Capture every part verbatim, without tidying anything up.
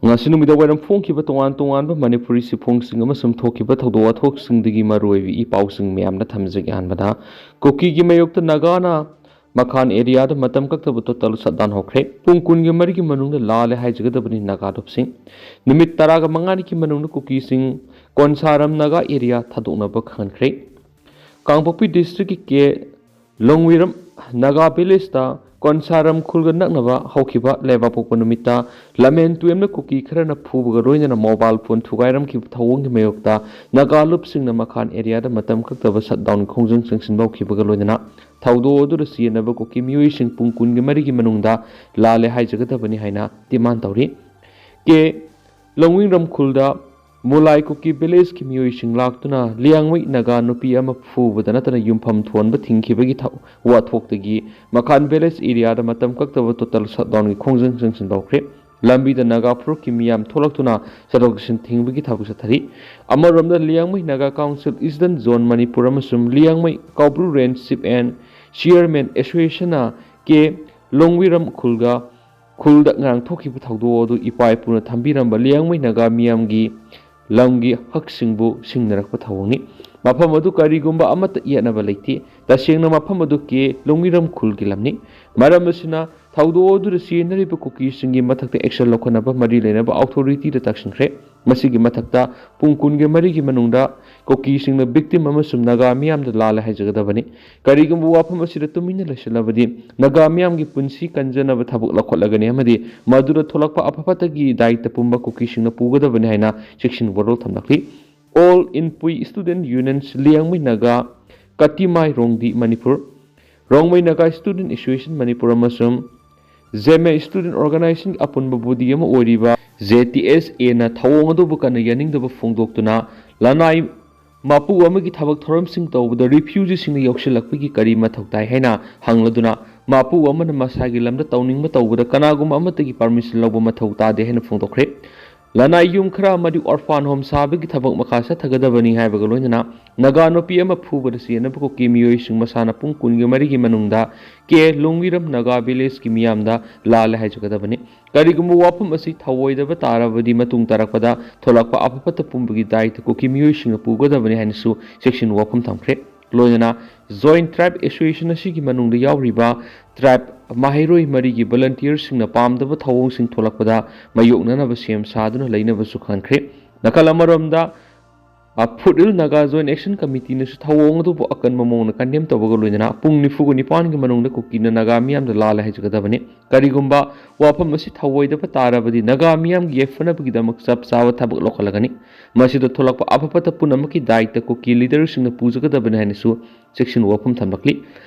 ꯉꯁꯤ ꯅꯨꯃꯤꯗꯥꯡ ꯋꯥꯏꯔꯝ ꯐꯣꯡꯈꯤꯕ ꯇꯣꯉꯥꯟ ꯇꯣꯉꯥꯟꯕ ꯃꯅꯤꯄꯨꯔꯤ ꯁꯤꯐꯣꯡꯁꯤꯡ ꯑꯃꯁꯨꯡ ꯊꯣꯛꯈꯤꯕ ꯊꯧꯗꯣꯛ ꯋꯥꯊꯣꯛꯁꯤꯡꯗꯒꯤ ꯃꯔꯨꯑꯣꯏꯕ ꯏ ꯄꯥꯎꯁꯤꯡ ꯃꯌꯥꯝꯅ ꯊꯝꯖꯒꯦ꯫ ꯑꯍꯥꯟꯕꯗ, ꯀꯨꯀꯤꯒꯤ ꯃꯥꯌꯣꯛꯇ ꯅꯥꯒꯥꯅ ꯃꯈꯥꯟ ꯑꯦꯔꯤꯌꯥꯗ ꯃꯇꯝ ꯀꯛꯇꯕ ꯇꯣꯇꯥꯜ ꯁꯠꯗꯥꯎꯟ ꯍꯧꯈ꯭ꯔꯦ꯫ ꯄꯨꯡ ꯀꯨꯟꯒꯤ ꯃꯔꯤꯒꯤ ꯃꯅꯨꯡꯗ ꯂꯥꯜꯂꯦ ꯍꯥꯏꯖꯒꯗꯕꯅꯤ ꯅꯥꯒꯥ ꯂꯨꯞꯁꯤꯡ꯫ ꯅꯨꯃꯤꯠ ꯇꯔꯥꯒ ꯃꯉꯥꯅꯤꯒꯤ ꯃꯅꯨꯡꯗ ꯀꯨꯀꯤꯁꯤꯡ ꯀꯣꯟꯁꯥꯔꯝ ꯅꯥꯒꯥ ꯑꯦꯔꯤꯌꯥ ꯊꯥꯗꯣꯛꯅꯕ ꯈꯪꯍꯟꯈ꯭ꯔꯦ꯫ ꯀꯥꯡꯄꯣꯛꯄꯤ ꯗꯤꯁꯇ꯭ꯔꯤꯛꯀꯤ ꯀꯦ ꯂꯣꯡꯋꯤꯔꯝ ꯅꯥꯒꯥ ꯚꯤꯂꯦꯖꯇ ꯀꯣꯟꯁꯥꯔꯝ ꯈꯨꯜꯒ ꯅꯛꯅꯕ ꯍꯧꯈꯤꯕ ꯂꯩꯕꯥꯛꯄꯣꯛꯄ ꯅꯨꯃꯤꯠꯇ ꯂꯝꯍꯦꯟ ꯇꯨꯔꯦꯝꯅ ꯀꯨꯀꯤ ꯈꯔꯅ ꯐꯨꯕꯒ ꯂꯣꯏꯅꯅ ꯃꯣꯕꯥꯏꯜ ꯐꯣꯟ ꯊꯨꯒꯥꯏꯔꯝꯈꯤꯕ ꯊꯧꯑꯣꯡꯒꯤ ꯃꯥꯌꯣꯛꯇ ꯅꯥꯒꯥ ꯂꯨꯞꯁꯤꯡꯅ ꯃꯈꯥꯟ ꯑꯦꯔꯤꯌꯥꯗ ꯃꯇꯝ ꯀꯛꯇꯕ ꯁꯠꯗꯥꯎꯟ ꯈꯣꯡꯖꯪ ꯆꯪꯁꯤꯟꯕ ꯍꯧꯈꯤꯕꯒ ꯂꯣꯏꯅꯅ ꯊꯧꯗꯣꯛ ꯑꯗꯨꯗ ꯆꯦꯟꯅꯕ ꯀꯨꯀꯤ ꯃꯤꯑꯣꯏꯁꯤꯡ ꯄꯨꯡ ꯀꯨꯟꯒꯤ ꯃꯔꯤꯒꯤ ꯃꯅꯨꯡꯗ ꯂꯥꯜꯂꯦ ꯍꯥꯏꯖꯒꯗꯕꯅꯤ ꯍꯥꯏꯅ ꯗꯤꯃꯥꯟ ꯇꯧꯔꯤ꯫ ꯀꯦ ꯂꯣꯡꯋꯤꯡꯔꯝ ꯈꯨꯜꯗ ꯃꯨꯂꯥꯏ ꯀꯨꯀꯤ ꯚꯤꯂꯦꯖꯀꯤ ꯃꯤꯑꯣꯏꯁꯤꯡ ꯂꯥꯛꯇꯨꯅ ꯂꯤꯌꯥꯡꯃꯩ ꯅꯥꯒꯥ ꯅꯨꯄꯤ ꯑꯃ ꯐꯨꯕꯗ ꯅꯠꯇꯅ ꯌꯨꯝꯐꯝ ꯊꯣꯟꯕ ꯊꯤꯡꯈꯤꯕꯒꯤ ꯊꯧ-, ꯋꯥꯊꯣꯛꯇꯒꯤ ꯃꯈꯥꯟ ꯚꯤꯂꯦꯖ ꯑꯦꯔꯤꯌꯥꯗ ꯃꯇꯝ ꯀꯛꯇꯕ ꯇꯣꯇꯥꯜ ꯁꯠꯗꯥꯎꯟꯒꯤ ꯈꯣꯡꯖꯪ ꯆꯪꯁꯤꯟ ꯇꯧꯈ꯭ꯔꯦ꯫ ꯂꯝꯕꯤꯗ ꯅꯥꯒꯥ ꯐꯨꯔꯨꯞꯀꯤ ꯃꯤꯌꯥꯝ ꯊꯣꯛꯂꯛꯇꯨꯅ ꯆꯠꯊꯣꯛ ꯆꯠꯁꯤꯟ ꯊꯤꯡꯕꯒꯤ ꯊꯕꯛ ꯆꯠꯊꯔꯤ꯫ ꯑꯃꯔꯣꯝꯗ Liangmai Naga council eastern zone Manipur ꯑꯃꯁꯨꯡ Liangmai Koubru range chief and chairmen ꯑꯦꯁꯣꯁꯤꯌꯦꯁꯟꯅ ꯀꯦ ꯂꯣꯡꯋꯤꯔꯝ ꯈꯨꯜꯒ ꯈꯨꯜꯗ ꯉꯔꯥꯡ ꯊꯣꯛꯈꯤꯕ ꯊꯧꯗꯣꯛ ꯑꯗꯨ ꯏꯄꯥ ꯏꯄꯨꯅ ꯊꯝꯕꯤꯔꯝꯕ ꯂꯤꯌꯥꯡꯃꯩ ꯅꯥꯒꯥ ꯃꯤꯌꯥꯝꯒꯤ ꯂꯝꯒꯤ ꯍꯛꯁꯤꯡꯕꯨ ꯁꯤꯡꯅꯔꯛꯄ ꯊꯧꯑꯣꯡꯅꯤ꯫ ꯃꯐꯝ ꯑꯗꯨ ꯀꯔꯤꯒꯨꯝꯕ ꯑꯃꯠꯇ ꯌꯦꯠꯅꯕ ꯂꯩꯇꯦ꯫ ꯇꯁꯦꯡꯅ ꯃꯐꯝ ꯑꯗꯨ ꯀꯦ ꯂꯣꯡꯃꯤꯔꯝ ꯈꯨꯜꯒꯤ ꯂꯝꯅꯤ꯫ ꯃꯔꯝ ꯑꯁꯤꯅ ꯊꯧꯗꯣꯛ ꯑꯗꯨꯗ ꯆꯦꯟꯅꯔꯤꯕ ꯀꯨꯀꯤꯁꯤꯡꯒꯤ ꯃꯊꯛꯇ ꯑꯦꯛꯁꯟ ꯂꯧꯈꯠꯅꯕ ꯃꯔꯤ ꯂꯩꯅꯕ ꯑꯣꯊꯣꯔꯤꯇꯤꯗ ꯇꯥꯛꯁꯤꯟꯈ꯭ꯔꯦ꯫ ꯃꯁꯤꯒꯤ ꯃꯊꯛꯇ ꯄꯨꯡ ꯀꯨꯟꯒ ꯃꯔꯤꯒꯤ ꯃꯅꯨꯡꯗ ꯀꯨꯀꯤꯁꯤꯡꯅ ꯚꯤꯛꯇꯤꯝ ꯑꯃꯁꯨꯡ ꯅꯥꯒꯥ ꯃꯤꯌꯥꯝꯗ ꯂꯥꯜꯂꯦ ꯍꯥꯏꯖꯒꯗꯕꯅꯤ꯫ ꯀꯔꯤꯒꯨꯝꯕ ꯋꯥꯐꯝ ꯑꯁꯤꯗ ꯇꯨꯃꯤꯟꯅ ꯂꯩꯁꯤꯜꯂꯕꯗꯤ ꯅꯥꯒꯥ ꯃꯤꯌꯥꯝꯒꯤ ꯄꯨꯟꯁꯤ ꯀꯟꯖꯅꯕ ꯊꯕꯛ ꯂꯧꯈꯠꯂꯒꯅꯤ ꯑꯃꯗꯤ ꯃꯗꯨꯗ ꯊꯣꯛꯂꯛꯄ ꯑꯐ ꯐꯠꯇꯒꯤ ꯗꯥꯌꯤꯠꯇ ꯄꯨꯝꯕ ꯀꯨꯀꯤꯁꯤꯡꯅ ꯄꯨꯒꯗꯕꯅꯤ ꯍꯥꯏꯅ ꯆꯦꯛꯁꯤꯟ ꯋꯥꯔꯣꯜ ꯊꯝꯂꯛꯂꯤ꯫ All Inpui student unions Liangmai Naga ꯀꯇꯤꯃꯥꯏ ꯔꯣꯡꯗꯤ ꯃꯅꯤꯄꯨꯔ, ꯔꯣꯡꯃꯩ ꯅꯥꯒꯥ ꯁ꯭ꯇꯨꯗꯦꯟꯠ ꯑꯦꯁꯣꯁꯤꯌꯦꯁꯟ ꯃꯅꯤꯄꯨꯔ ꯑꯃꯁꯨꯡ ꯖꯦꯃꯦ ꯁ꯭ꯇꯨꯗꯦꯟꯠ ꯑꯣꯔꯒꯅꯥꯏꯖꯦꯁꯟꯒꯤ ꯑꯄꯨꯟꯕ ꯕꯣꯗꯤ ꯑꯃ ꯑꯣꯏꯔꯤꯕ ꯖꯦ ꯇꯤ ꯑꯦꯁ ꯑꯦꯅ ꯊꯧꯑꯣꯡ ꯑꯗꯨꯕꯨ ꯀꯟꯅ ꯌꯥꯅꯤꯡꯗꯕ ꯐꯣꯡꯗꯣꯛꯇꯨꯅ ꯂꯅꯥꯏ ꯃꯄꯨ ꯑꯃꯒꯤ ꯊꯕꯛ ꯊꯧꯔꯝꯁꯤꯡ ꯇꯧꯕꯗ ꯔꯤꯐ꯭ꯌꯨꯖꯤꯁꯤꯡꯅ ꯌꯥꯎꯁꯤꯜꯂꯛꯄꯒꯤ ꯀꯔꯤ ꯃꯊꯧ ꯇꯥꯏ ꯍꯥꯏꯅ ꯍꯪꯂꯗꯨꯅ ꯃꯄꯨ ꯑꯃꯅ ꯃꯁꯥꯒꯤ ꯂꯝꯗ ꯇꯧꯅꯤꯡꯕ ꯇꯧꯕꯗ ꯀꯅꯥꯒꯨꯝꯕ ꯑꯃꯠꯇꯒꯤ ꯄꯥꯔꯃꯤꯁꯟ ꯂꯧꯕ ꯃꯊꯧ ꯇꯥꯗꯦ ꯍꯥꯏꯅ ꯐꯣꯡꯗꯣꯛꯈ꯭ꯔꯦ꯫ ꯂꯅꯥꯏ ꯌꯨꯝ ꯈꯔ ꯑꯃꯗꯤ orphan home ꯁꯥꯕꯒꯤ ꯊꯕꯛ ꯃꯈꯥ ꯆꯠꯊꯒꯗꯕꯅꯤ ꯍꯥꯏꯕꯒ ꯂꯣꯏꯅꯅ ꯅꯥꯒꯥ ꯅꯨꯄꯤ ꯑꯃ ꯐꯨꯕꯗ ꯆꯦꯟꯅꯕ ꯀꯨꯀꯤ ꯃꯤꯑꯣꯏꯁꯤꯡ ꯃꯁꯥꯅ ꯄꯨꯡ ꯀꯨꯟꯒ ꯃꯔꯤꯒꯤ ꯃꯅꯨꯡꯗ ꯀꯦ ꯂꯣꯡꯋꯤꯔꯝ ꯅꯥꯒꯥ ꯚꯤꯂꯦꯖꯀꯤ ꯃꯤꯌꯥꯝꯗ ꯂꯥꯜꯂꯦ ꯍꯥꯏꯖꯒꯗꯕꯅꯤ꯫ ꯀꯔꯤꯒꯨꯝꯕ ꯋꯥꯐꯝ ꯑꯁꯤ ꯊꯧꯑꯣꯏꯗꯕ ꯇꯥꯔꯕꯗꯤ ꯃꯇꯨꯡ ꯇꯥꯔꯛꯄꯗ ꯊꯣꯛꯂꯛꯄ ꯑꯐ ꯐꯠꯇ ꯄꯨꯝꯕꯒꯤ ꯗꯥꯏꯇ ꯀꯨꯀꯤ ꯃꯤꯑꯣꯏꯁꯤꯡꯅ ꯄꯨꯒꯗꯕꯅꯤ ꯍꯥꯏꯅꯁꯨ ꯆꯦꯛꯁꯤꯟ ꯋꯥꯐꯝ ꯊꯝꯈ꯭ꯔꯦ꯫ ꯂꯣꯏꯅꯅ Joint Tribe Association ꯑꯁꯤꯒꯤ ꯃꯅꯨꯡꯗ ꯌꯥꯎꯔꯤꯕ tribe ꯃꯍꯩꯔꯣꯏ ꯃꯔꯤꯒꯤ volunteerꯁꯤꯡꯅ ꯄꯥꯝꯗꯕ ꯊꯧꯑꯣꯡꯁꯤꯡ ꯊꯣꯛꯂꯛꯄꯗ ꯃꯥꯌꯣꯛꯅꯅꯕ ꯁꯦꯝ ꯁꯥꯗꯨꯅ ꯂꯩꯅꯕꯁꯨ ꯈꯟꯈ꯭ꯔꯦ꯫ ꯅꯥꯀꯜ ꯑꯃꯔꯣꯝꯗ, ꯑ, ꯐꯨꯠꯍꯤꯜ ꯅꯥꯒꯥ Joint Action Committeeꯅꯁꯨ ꯊꯧꯑꯣꯡ ꯑꯗꯨꯕꯨ ꯑꯀꯟꯕ ꯃꯑꯣꯡꯗ condemn ꯇꯧꯕꯒ ꯂꯣꯏꯅꯅ ꯄꯨꯡ ꯅꯤꯐꯨꯒ ꯅꯤꯄꯥꯟꯒꯤ ꯃꯅꯨꯡꯗ ꯀꯨꯀꯤꯅ ꯅꯥꯒꯥ ꯃꯤꯌꯥꯝꯗ ꯂꯥꯜꯂꯦ ꯍꯥꯏꯖꯒꯗꯕꯅꯤ꯫ ꯀꯔꯤꯒꯨꯝꯕ ꯋꯥꯐꯝ ꯑꯁꯤ ꯊꯧꯑꯣꯏꯗꯕ ꯇꯥꯔꯕꯗꯤ ꯅꯥꯒꯥ ꯃꯤꯌꯥꯝꯒꯤ ꯌꯥꯏꯐꯅꯕꯒꯤꯗꯃꯛ ꯆꯞ ꯆꯥꯕ ꯊꯕꯛ ꯂꯧꯈꯠꯂꯒꯅꯤ꯫ ꯃꯁꯤꯗ ꯊꯣꯛꯂꯛꯄ ꯑꯐ ꯐꯠꯇ ꯄꯨꯝꯅꯃꯛꯀꯤ ꯗꯥꯏꯇ ꯀꯨꯀꯤ leaderꯁꯤꯡꯅ ꯄꯨꯖꯒꯗꯕꯅꯤ ꯍꯥꯏꯅꯁꯨ ꯆꯦꯛꯁꯤꯟ ꯋꯥꯐꯝ ꯊꯝꯂꯛꯂꯤ꯫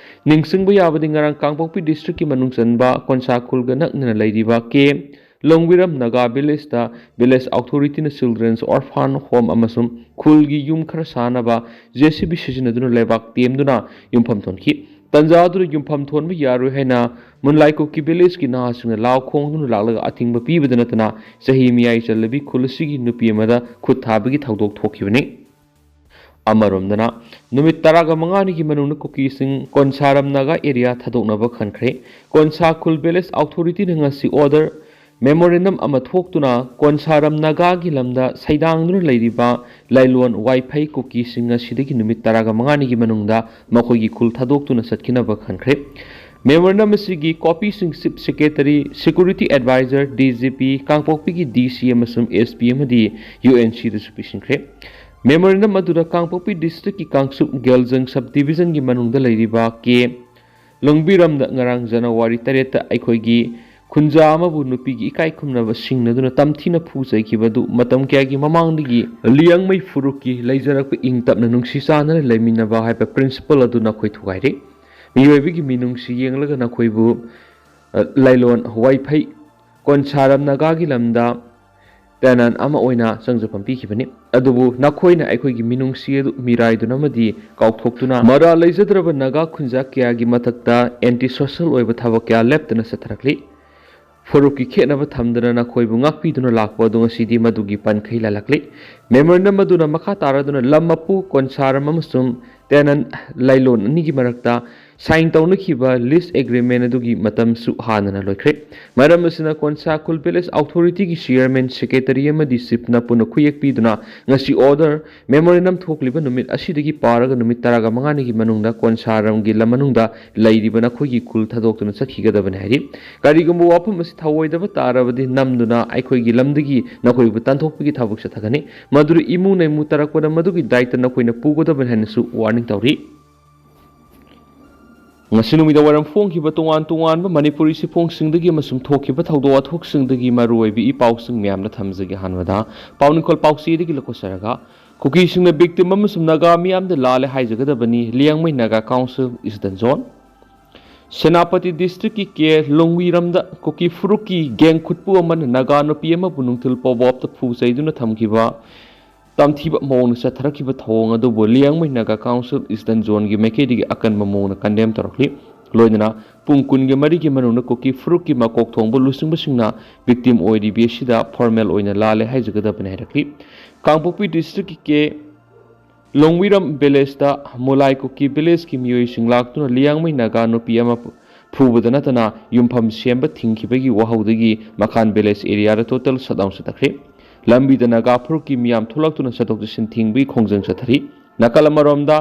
ꯅꯤꯡꯁꯤꯡꯕ ꯌꯥꯕꯗꯤ ꯉꯔꯥꯡ ꯀꯥꯡꯄꯣꯛꯄꯤ districtꯀꯤ ꯃꯅꯨꯡ ꯆꯟꯕ ꯀꯣꯟꯁꯥ ꯈꯨꯜꯒ ꯅꯛꯅꯅ ꯂꯩꯔꯤꯕ ꯀꯦ ꯂꯣꯡꯕꯤꯔꯝ Naga ꯚꯤꯂꯦꯖꯇ village authorityꯅ children's orphan home ꯑꯃꯁꯨꯡ ꯈꯨꯜꯒꯤ ꯌꯨꯝ ꯈꯔ ꯁꯥꯅꯕ JCB ꯁꯤꯖꯤꯟꯅꯗꯨꯅ ꯂꯩꯕꯥꯛ ꯇꯦꯝꯗꯨꯅ ꯌꯨꯝꯐꯝ ꯊꯣꯟꯈꯤ꯫ ꯇꯟꯖꯥ ꯑꯗꯨꯗ ꯌꯨꯝꯐꯝ ꯊꯣꯟꯕ ꯌꯥꯔꯣꯏ ꯍꯥꯏꯅ ꯃꯨꯟꯂꯥꯏ ꯀꯨꯀꯤ ꯚꯤꯂꯦꯖꯀꯤ ꯅꯍꯥꯁꯤꯡꯅ ꯂꯥꯎ ꯈꯣꯡꯗꯨꯅ ꯂꯥꯛꯂꯒ ꯑꯊꯤꯡꯕ ꯄꯤꯕꯗ ꯅꯠꯇꯅ ꯆꯍꯤ ꯃꯤꯌꯥꯏ ꯆꯜꯂꯕꯤ ꯈꯨꯜ ꯑꯁꯤꯒꯤ ꯅꯨꯄꯤ ꯑꯃꯗ ꯈꯨꯠ ꯊꯥꯕꯒꯤ ꯊꯧꯗꯣꯛ ꯊꯣꯛꯈꯤꯕꯅꯤ꯫ ꯑꯃꯔꯣꯝꯗꯅ, ꯅꯨꯃꯤꯠ ꯇꯔꯥꯒ ꯃꯉꯥꯅꯤꯒꯤ ꯃꯅꯨꯡꯗ ꯀꯨꯀꯤꯁꯤꯡ ꯀꯣꯟꯁꯥꯔꯝ ꯅꯥꯒꯥ ꯑꯦꯔꯤꯌꯥ ꯊꯥꯗꯣꯛꯅꯕ ꯈꯟꯈ꯭ꯔꯦ꯫ ꯀꯣꯟꯁꯥ ꯈꯨꯜ ꯚꯤꯂꯦꯖ ꯑꯣꯊꯣꯔꯤꯇꯤꯅ ꯉꯁꯤ ꯑꯣꯔꯗꯔ ꯃꯦꯃꯣꯔꯦꯟꯗꯝ ꯑꯃ ꯊꯣꯛꯇꯨꯅ ꯀꯣꯟꯁꯥꯔꯝ ꯅꯥꯒꯥꯒꯤ ꯂꯝꯗ ꯁꯩꯗꯥꯡꯗꯨꯅ ꯂꯩꯔꯤꯕ ꯂꯥꯏꯂꯣꯟ ꯋꯥꯏꯐꯩ ꯀꯨꯀꯤꯁꯤꯡ ꯑꯁꯤꯗꯒꯤ ꯅꯨꯃꯤꯠ ꯇꯔꯥꯒ ꯃꯉꯥꯅꯤꯒꯤ ꯃꯅꯨꯡꯗ ꯃꯈꯣꯏꯒꯤ ꯈꯨꯜ ꯊꯥꯗꯣꯛꯇꯨꯅ ꯆꯠꯈꯤꯅꯕ ꯈꯟꯈ꯭ꯔꯦ꯫ ꯃꯦꯃꯣꯔꯦꯟꯗꯝ ꯑꯁꯤꯒꯤ ꯀꯣꯄꯤꯁꯤꯡ chief secretary, security adviser, DGP, ꯀꯥꯡꯄꯣꯛꯄꯤꯒꯤ DC ꯑꯃꯁꯨꯡ SP ꯑꯃꯗꯤ UNCꯗꯁꯨ ꯄꯤꯁꯤꯟꯈ꯭ꯔꯦ꯫ ꯃꯦꯃꯣꯔꯦꯟꯗꯝ ꯑꯗꯨꯗ ꯀꯥꯡꯄꯣꯛꯄꯤ ꯗꯤꯁꯇ꯭ꯔꯤꯛꯀꯤ ꯀꯥꯡꯆꯨꯞ ꯒꯦꯜꯖꯪ ꯁꯕ ꯗꯤꯕꯤꯖꯟꯒꯤ ꯃꯅꯨꯡꯗ ꯂꯩꯔꯤꯕ ꯀꯦ ꯂꯣꯡꯕꯤꯔꯝꯗ ꯉꯔꯥꯡ ꯖꯅꯋꯥꯔꯤ ꯇꯔꯦꯠꯇ ꯑꯩꯈꯣꯏꯒꯤ ꯈꯨꯟꯖꯥ ꯑꯃꯕꯨ ꯅꯨꯄꯤꯒꯤ ꯏꯀꯥꯏ ꯈꯨꯝꯅꯕ ꯁꯤꯡꯅꯗꯨꯅ ꯇꯝꯊꯤꯅ ꯐꯨꯖꯈꯤꯕ ꯑꯗꯨ ꯃꯇꯝ ꯀꯌꯥꯒꯤ ꯃꯃꯥꯡꯗꯒꯤ ꯂꯤꯌꯥꯡꯃꯩ ꯐꯨꯔꯨꯞꯀꯤ ꯂꯩꯖꯔꯛꯄ ꯏꯪ ꯇꯞꯅ ꯅꯨꯡꯁꯤ ꯆꯥꯟꯅꯅ ꯂꯩꯃꯤꯟꯅꯕ ꯍꯥꯏꯕ principle ꯑꯗꯨ ꯅꯈꯣꯏ ꯊꯨꯒꯥꯏꯔꯦ꯫ ꯃꯤꯑꯣꯏꯕꯒꯤ ꯃꯤꯅꯨꯡꯁꯤ ꯌꯦꯡꯂꯒ ꯅꯈꯣꯏꯕꯨ, ꯑ, ꯂꯥꯏꯂꯣꯟ ꯋꯥꯏꯐꯩ ꯀꯣꯟꯁꯥꯔꯝ ꯅꯥꯒꯥꯒꯤ ꯂꯝꯗ tenant ꯑꯃ ꯑꯣꯏꯅ ꯆꯪꯖꯐꯝ ꯄꯤꯈꯤꯕꯅꯤ꯫ ꯑꯗꯨꯕꯨ ꯅꯈꯣꯏꯅ ꯑꯩꯈꯣꯏꯒꯤ ꯃꯤꯅꯨꯡꯁꯤ ꯑꯗꯨ ꯃꯤꯔꯥꯏꯗꯨꯅ ꯑꯃꯗꯤ ꯀꯥꯎꯊꯣꯛꯇꯨꯅ ꯃꯔꯥꯜ ꯂꯩꯖꯗ꯭ꯔꯕ ꯅꯥꯒꯥ ꯈꯨꯟꯖꯥ ꯀꯌꯥꯒꯤ ꯃꯊꯛꯇ anti social ꯑꯣꯏꯕ ꯊꯕꯛ ꯀꯌꯥ ꯂꯦꯞꯇꯅ ꯆꯠꯊꯔꯛꯂꯤ꯫ ꯐꯨꯔꯨꯞꯀꯤ ꯈꯦꯠꯅꯕ ꯊꯝꯗꯅ ꯅꯈꯣꯏꯕꯨ ꯉꯥꯛꯄꯤꯗꯨꯅ ꯂꯥꯛꯄ ꯑꯗꯨ ꯉꯁꯤꯗꯤ ꯃꯗꯨꯒꯤ ꯄꯟꯈꯩ ꯂꯥꯜꯂꯛꯂꯤ꯫ Memorandum ꯑꯗꯨꯅ ꯃꯈꯥ ꯇꯥꯔꯗꯨꯅ ꯂꯝ ꯃꯄꯨ ꯀꯣꯟꯁꯥꯔꯝ ꯑꯃꯁꯨꯡ tenant ꯂꯥꯏꯂꯣꯟ ꯑꯅꯤꯒꯤ ꯃꯔꯛꯇ sign ꯇꯧꯅꯈꯤꯕ lease agreement ꯑꯗꯨꯒꯤ ꯃꯇꯝꯁꯨ ꯍꯥꯟꯅꯅ ꯂꯣꯏꯈ꯭ꯔꯦ꯫ ꯃꯔꯝ ꯑꯁꯤꯅ ꯀꯣꯟꯁꯥ ꯈꯨꯜ village authority ꯒꯤ chairman, secretary ꯑꯃꯗꯤ chief ꯅ ꯄꯨꯟꯅ ꯈꯨꯌꯦꯛ ꯄꯤꯗꯨꯅ ꯉꯁꯤ order memorandum ꯊꯣꯛꯂꯤꯕ ꯅꯨꯃꯤꯠ ꯑꯁꯤꯗꯒꯤ ꯄꯥꯔꯒ ꯅꯨꯃꯤꯠ ꯇꯔꯥꯃꯉꯥꯅꯤꯒꯤ ꯃꯅꯨꯡꯗ ꯀꯣꯟꯁꯥꯔꯝꯒꯤ ꯂꯝ ꯃꯅꯨꯡꯗ ꯂꯩꯔꯤꯕ ꯅꯈꯣꯏꯒꯤ ꯈꯨꯜ ꯊꯥꯗꯣꯛꯇꯨꯅ ꯆꯠꯈꯤꯒꯗꯕꯅꯤ ꯍꯥꯏꯔꯤ꯫ ꯀꯔꯤꯒꯨꯝꯕ ꯋꯥꯐꯝ ꯑꯁꯤ ꯊꯧꯑꯣꯏꯗꯕ ꯇꯥꯔꯕꯗꯤ ꯅꯝꯗꯨꯅ ꯑꯩꯈꯣꯏꯒꯤ ꯂꯝꯗꯒꯤ ꯅꯈꯣꯏꯕꯨ ꯇꯥꯟꯊꯣꯛꯄꯒꯤ ꯊꯕꯛ ꯆꯠꯊꯒꯅꯤ꯫ ꯃꯗꯨꯗ ꯏꯃꯨ ꯅꯩꯃꯨ ꯇꯥꯔꯛꯄꯗ ꯃꯗꯨꯒꯤ ꯗꯥꯏꯇ ꯅꯈꯣꯏꯅ ꯄꯨꯒꯗꯕꯅꯤ ꯍꯥꯏꯅꯁꯨ warning ꯇꯧꯔꯤ꯫ ꯉꯁꯤ ꯅꯨꯃꯤꯗꯥꯡ ꯋꯥꯏꯔꯝ ꯐꯣꯡꯈꯤꯕ ꯇꯣꯉꯥꯟ ꯇꯣꯉꯥꯟꯕ ꯃꯅꯤꯄꯨꯔꯤ ꯆꯦꯐꯣꯡꯁꯤꯡꯗꯒꯤ ꯑꯃꯁꯨꯡ ꯊꯣꯛꯈꯤꯕ ꯊꯧꯗꯣꯛ ꯋꯥꯊꯣꯛꯁꯤꯡꯗꯒꯤ ꯃꯔꯨꯑꯣꯏꯕ ꯏ ꯄꯥꯎꯁꯤꯡ ꯃꯌꯥꯝꯗ ꯊꯝꯖꯒꯦ꯫ ꯑꯍꯥꯟꯕꯗ ꯄꯥꯎꯅꯤꯡꯈꯣꯜ ꯄꯥꯎꯆꯦꯗꯒꯤ ꯂꯧꯈꯠꯆꯔꯒ, ꯀꯨꯀꯤꯁꯤꯡꯅ victim ꯑꯃꯁꯨꯡ ꯅꯥꯒꯥ ꯃꯤꯌꯥꯝꯗ ꯂꯥꯜꯂꯦ ꯍꯥꯏꯖꯒꯗꯕꯅꯤ, Liangmai Naga council Eastern Zone꯫ Senapati district ꯀꯤ ꯀꯦ ꯂꯣꯡꯋꯤꯔꯝꯗ ꯀꯨꯀꯤ ꯐꯨꯔꯨꯞꯀꯤ gang ꯈꯨꯠꯄꯨ ꯑꯃꯅ ꯅꯥꯒꯥ ꯅꯨꯄꯤ ꯑꯃꯕꯨ ꯅꯨꯡꯊꯤꯜ ꯄꯣꯕꯣꯞꯇ ꯐꯨ ꯆꯩꯗꯨꯅ ꯊꯝꯈꯤꯕ ꯇꯝꯊꯤꯕ ꯃꯑꯣꯡꯗ ꯆꯠꯊꯔꯛꯈꯤꯕ ꯊꯧꯑꯣꯡ ꯑꯗꯨꯕꯨ Liangmai Naga council Eastern Zone ꯒꯤ ꯃꯥꯏꯀꯩꯗꯒꯤ ꯑꯀꯟꯕ ꯃꯑꯣꯡꯗ condemn ꯇꯧꯔꯛꯂꯤ꯫ ꯂꯣꯏꯅꯅ ꯄꯨꯡ ꯀꯨꯟꯒ ꯃꯔꯤꯒꯤ ꯃꯅꯨꯡꯗ ꯀꯨꯀꯤ ꯐꯨꯔꯨꯞꯀꯤ ꯃꯀꯣꯛ ꯊꯣꯡꯕ ꯂꯨꯆꯤꯡꯕꯁꯤꯡꯅ victim ꯑꯣꯏꯔꯤꯕꯤ ꯑꯁꯤꯗ formal ꯑꯣꯏꯅ ꯂꯥꯜꯂꯦ ꯍꯥꯏꯖꯒꯗꯕꯅꯤ ꯍꯥꯏꯔꯛꯂꯤ꯫ ꯀꯥꯡꯄꯣꯛꯄꯤ district ꯀꯤ ꯀꯦ ꯂꯣꯡꯋꯤꯔꯝ village ꯇ ꯃꯨꯂꯥꯏ ꯀꯨꯀꯤ village ꯀꯤ ꯃꯤꯑꯣꯏꯁꯤꯡ ꯂꯥꯛꯇꯨꯅ ꯂꯤꯌꯥꯡꯃꯩ ꯅꯥꯒꯥ ꯅꯨꯄꯤ ꯑꯃ ꯐꯨꯕꯗ ꯅꯠꯇꯅ ꯌꯨꯝꯐꯝ ꯁꯦꯝꯕ ꯊꯤꯡꯈꯤꯕꯒꯤ ꯋꯥꯍꯧꯗꯒꯤ ꯃꯈꯥꯟ village area ꯗ total shutdown ꯆꯠꯊꯈ꯭ꯔꯦ꯫ ꯂꯝꯕꯤꯗ ꯅꯥꯒꯥ ꯐꯨꯔꯨꯞꯀꯤ ꯃꯤꯌꯥꯝ ꯊꯣꯛꯂꯛꯇꯨꯅ ꯆꯠꯊꯣꯛ ꯆꯠꯁꯤꯟ ꯊꯤꯡꯕꯒꯤ ꯈꯣꯡꯖꯪ ꯆꯠꯊꯔꯤ꯫ ꯅꯥꯀꯜ ꯑꯃꯔꯣꯝꯗ,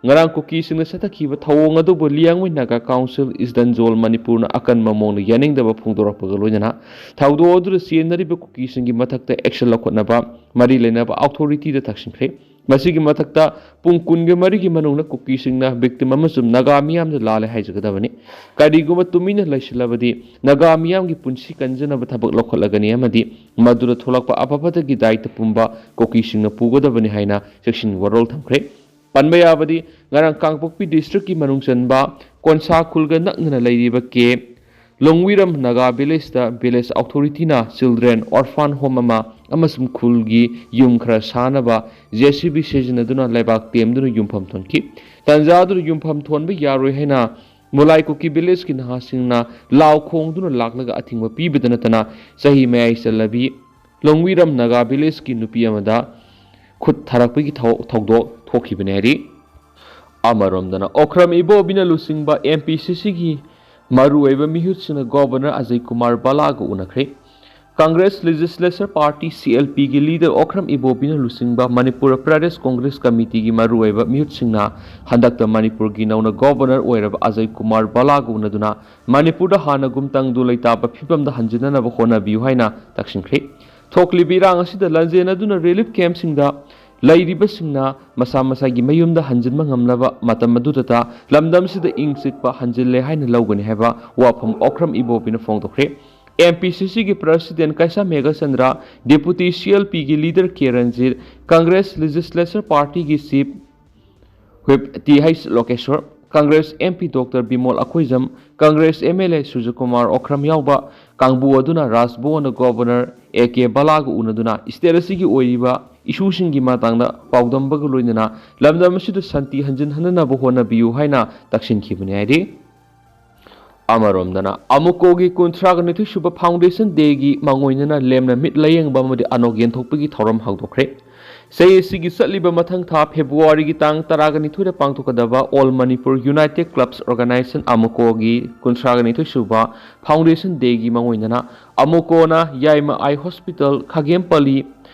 ꯉꯔꯥꯡ ꯀꯨꯀꯤꯁꯤꯡꯅ ꯆꯠꯊꯈꯤꯕ ꯊꯧꯑꯣꯡ ꯑꯗꯨꯕꯨ Liangmai Naga council Eastern Zone ꯃꯅꯤꯄꯨꯔꯅ ꯑꯀꯟꯕ ꯃꯑꯣꯡꯗ ꯌꯥꯅꯤꯡꯗꯕ ꯐꯣꯡꯗꯣꯔꯛꯄꯒ ꯂꯣꯏꯅꯅ ꯊꯧꯗꯣꯛ ꯑꯗꯨꯗ ꯆꯦꯟꯅꯔꯤꯕ ꯀꯨꯀꯤꯁꯤꯡꯒꯤ ꯃꯊꯛꯇ action ꯂꯧꯈꯠꯅꯕ ꯃꯔꯤ ꯂꯩꯅꯕ authority ꯗ ꯇꯛꯁꯤꯟꯈ꯭ꯔꯦ꯫ ꯃꯁꯤꯒꯤ ꯃꯊꯛꯇ ꯄꯨꯡ ꯀꯨꯟꯒ ꯃꯔꯤꯒꯤ ꯃꯅꯨꯡꯗ ꯀꯨꯀꯤꯁꯤꯡꯅ victim ꯑꯃꯁꯨꯡ ꯅꯥꯒꯥ ꯃꯤꯌꯥꯝꯗ ꯂꯥꯜꯂꯦ ꯍꯥꯏꯖꯒꯗꯕꯅꯤ꯫ ꯀꯔꯤꯒꯨꯝꯕ ꯇꯨꯃꯤꯟꯅ ꯂꯩꯁꯤꯜꯂꯕꯗꯤ ꯅꯥꯒꯥ ꯃꯤꯌꯥꯝꯒꯤ ꯄꯨꯟꯁꯤ ꯀꯟꯖꯅꯕ ꯊꯕꯛ ꯂꯧꯈꯠꯂꯒꯅꯤ ꯑꯃꯗꯤ ꯃꯗꯨꯗ ꯊꯣꯛꯂꯛꯄ ꯑꯐ ꯐꯠꯇꯒꯤ ꯗꯥꯏꯇ ꯄꯨꯝꯕ ꯀꯨꯀꯤꯁꯤꯡꯅ ꯄꯨꯒꯗꯕꯅꯤ ꯍꯥꯏꯅ ꯆꯦꯛꯁꯤꯟ ꯋꯥꯔꯣꯜ ꯊꯝꯈ꯭ꯔꯦ꯫ ꯄꯟꯕ ꯌꯥꯕꯗꯤ, ꯉꯔꯥꯡ ꯀꯥꯡꯄꯣꯛꯄꯤ district ꯀꯤ ꯃꯅꯨꯡ ꯆꯟꯕ ꯀꯣꯟꯁꯥ ꯈꯨꯜꯒ ꯅꯛꯅꯅ ꯂꯩꯔꯤꯕ ꯀꯦ ꯂꯣꯡꯋꯤꯔꯝ ꯅꯥꯒꯥ village ꯇ village authority ꯅ children orphan home ꯑꯃ ꯑꯃꯁꯨꯡ ꯈꯨꯜꯒꯤ ꯌꯨꯝ ꯈꯔ ꯁꯥꯅꯕ J C B ꯁꯤꯖꯤꯟꯅꯗꯨꯅ ꯂꯩꯕꯥꯛ ꯇꯦꯝꯗꯨꯅ ꯌꯨꯝꯐꯝ ꯊꯣꯟꯈꯤ꯫ ꯇꯥꯟꯖꯥ ꯑꯗꯨꯗ ꯌꯨꯝꯐꯝ ꯊꯣꯟꯕ ꯌꯥꯔꯣꯏ ꯍꯥꯏꯅ ꯃꯨꯂꯥꯏ ꯀꯨꯀꯤ ꯚꯤꯂꯦꯖꯀꯤ ꯅꯍꯥꯁꯤꯡꯅ ꯂꯥꯎ ꯈꯣꯡꯗꯨꯅ ꯂꯥꯛꯂꯒ ꯑꯊꯤꯡꯕ ꯄꯤꯕꯗ ꯅꯠꯇꯅ ꯆꯍꯤ ꯃꯌꯥꯏ ꯆꯜꯂꯕꯤ ꯂꯣꯡꯋꯤꯔꯝ ꯅꯥꯒꯥ ꯚꯤꯂꯦꯖꯀꯤ ꯅꯨꯄꯤ ꯑꯃꯗ ꯈꯨꯠ ꯊꯥꯔꯛꯄꯒꯤ ꯊꯧ- ꯊꯧꯗꯣꯛ ꯊꯣꯛꯈꯤꯕꯅꯤ ꯍꯥꯏꯔꯤ꯫ ꯑꯃꯔꯣꯝꯗꯅ ꯑꯣꯈ꯭ꯔꯝ ꯏꯕꯣꯕꯤꯅ ꯂꯨꯆꯤꯡꯕ ꯑꯦꯝ ꯄꯤ ꯁꯤ ꯁꯤꯒꯤ ꯃꯔꯨꯑꯣꯏꯕ ꯃꯤꯍꯨꯠꯁꯤꯡꯅ ꯒꯣꯕꯔꯅꯔ ꯑꯖꯌ ꯀꯨꯃꯥꯔ ꯕꯂꯥꯒ ꯎꯅꯈ꯭ꯔꯦ꯫ Congress legislature party C L ꯄꯤꯒꯤ ꯂꯤꯗꯔ ꯑꯣꯈ꯭ꯔꯝ ꯏꯕꯣꯕꯤꯅ ꯂꯨꯆꯤꯡꯕ ꯃꯅꯤꯄꯨꯔ ꯄ꯭ꯔꯗꯦꯁ ꯀꯣꯡꯒ꯭ꯔꯦꯁ ꯀꯃꯤꯇꯤꯒꯤ ꯃꯔꯨꯑꯣꯏꯕ ꯃꯤꯍꯨꯠꯁꯤꯡꯅ ꯍꯟꯗꯛꯇ ꯃꯅꯤꯄꯨꯔꯒꯤ ꯅꯧꯅ ꯒꯣꯕꯔꯅꯔ ꯑꯣꯏꯔꯕ ꯑꯖꯌ ꯀꯨꯃꯥꯔ ꯕꯂꯥꯒ ꯎꯅꯗꯨꯅ ꯃꯅꯤꯄꯨꯔꯗ ꯍꯥꯟꯅꯒꯨꯝ ꯇꯪꯗꯨ ꯂꯩꯇꯥꯕ ꯐꯤꯕꯝꯗ ꯍꯟꯖꯤꯟꯅꯅꯕ ꯍꯣꯠꯅꯕꯤꯌꯨ ꯍꯥꯏꯅ ꯇꯛꯁꯤꯟꯈ꯭ꯔꯦ꯫ ꯊꯣꯛꯂꯤꯕ ꯏꯔꯥꯡ ꯑꯁꯤꯗ ꯂꯥꯟꯖꯦꯟꯅꯗꯨꯅ ꯔꯤꯂꯤꯐ ꯀꯦꯝꯞꯁꯤꯡꯗ ꯂꯩꯔꯤꯕꯁꯤꯡꯅ ꯃꯁꯥ ꯃꯁꯥꯒꯤ ꯃꯌꯨꯝꯗ ꯍꯟꯖꯤꯟꯕ ꯉꯝꯂꯕ ꯃꯇꯝ ꯑꯗꯨꯗꯇ ꯂꯝꯗꯝꯁꯤꯗ ꯏꯪ ꯆꯤꯛꯄ ꯍꯟꯖꯤꯜꯂꯦ ꯍꯥꯏꯅ ꯂꯧꯒꯅꯤ ꯍꯥꯏꯕ ꯋꯥꯐꯝ ꯑꯣꯈ꯭ꯔꯝ ꯏꯕꯣꯕꯤꯅ ꯐꯣꯡꯗꯣꯛꯈ꯭ꯔꯦ꯫ ꯑꯦꯝ ꯄꯤ ꯁꯤ ꯁꯤꯒꯤ ꯄ꯭ꯔꯁꯤꯗꯦꯟ ꯀꯩꯁꯥ ꯃꯦꯘꯆꯟꯗ꯭ꯔ, ꯗꯦꯄꯨꯇꯤ ꯁꯤ ꯑꯦꯜ ꯄꯤꯒꯤ leader K Ranjit, Congress legislature ꯄꯥꯔꯇꯤꯒꯤ chief whip T H Lokeshor, Congress M P doctor Bimol Akoijam, Congress M L A Surjakumar Okram ꯌꯥꯎꯕ ꯀꯥꯡꯕꯨ ꯑꯗꯨꯅ ꯔꯥꯖꯚꯋꯟꯗ ꯒꯣꯕꯔꯅꯔ ꯑꯦ ꯀꯦ ꯕꯂꯥꯒ ꯎꯅꯗꯨꯅ ꯁ꯭ꯇꯦꯠ ꯑꯁꯤꯒꯤ ꯑꯣꯏꯔꯤꯕ ꯏꯁꯨꯁꯤꯡꯒꯤ ꯃꯇꯥꯡꯗ ꯄꯥꯎꯗꯝꯕꯒ ꯂꯣꯏꯅꯅ ꯂꯝꯗꯝ ꯑꯁꯤꯗ ꯁꯥꯟꯇꯤ ꯍꯟꯖꯤꯟꯍꯟꯅꯅꯕ ꯍꯣꯠꯅꯕꯤꯌꯨ ꯍꯥꯏꯅ ꯇꯛꯁꯤꯟꯈꯤꯕꯅꯤ ꯍꯥꯏꯔꯤ꯫ ꯑꯃꯔꯣꯝꯗꯅ ꯑꯃꯨꯀꯣꯒꯤ ꯀꯨꯟꯊ꯭ꯔꯥꯒ ꯅꯤꯊꯣꯏ ꯁꯨꯕ ꯐꯥꯎꯟꯗꯦꯁꯟ ꯗꯦꯒꯤ ꯃꯥꯡꯑꯣꯏꯅꯅ ꯂꯦꯝꯅ ꯃꯤꯠ ꯂꯥꯌꯦꯡꯕ ꯑꯃꯗꯤ ꯑꯅꯣꯛ ꯌꯦꯟꯊꯣꯛꯄꯒꯤ ꯊꯧꯔꯝ ꯍꯧꯗꯣꯛꯈ꯭ꯔꯦ꯫ ꯆꯍꯤ ꯑꯁꯤꯒꯤ ꯆꯠꯂꯤꯕ ꯃꯊꯪ ꯊꯥ ꯐꯦꯕ꯭ꯔꯨꯋꯥꯔꯤꯒꯤ ꯇꯥꯡ ꯇꯔꯥꯒ ꯅꯤꯊꯣꯏꯗ ꯄꯥꯡꯊꯣꯛꯀꯗꯕ ꯑꯣꯜ ꯃꯅꯤꯄꯨꯔ ꯌꯨꯅꯥꯏꯇꯦꯗ ꯀ꯭ꯂꯕꯁ ꯑꯣꯔꯒꯅꯥꯏꯖꯦꯁꯟ ꯑꯃꯨꯀꯣꯒꯤ ꯀꯨꯟꯊ꯭ꯔꯥꯒ ꯅꯤꯊꯣꯏ ꯁꯨꯕ ꯐꯥꯎꯟꯗꯦꯁꯟ ꯗꯦꯒꯤ ꯃꯥꯡꯑꯣꯏꯅꯅ ꯑꯃꯨꯀꯣꯅ ꯌꯥꯏꯃ ꯑꯥꯏ ꯍꯣꯁꯄꯤꯇꯥꯜ, ꯈꯥꯒꯦꯝꯄꯜꯂꯤ,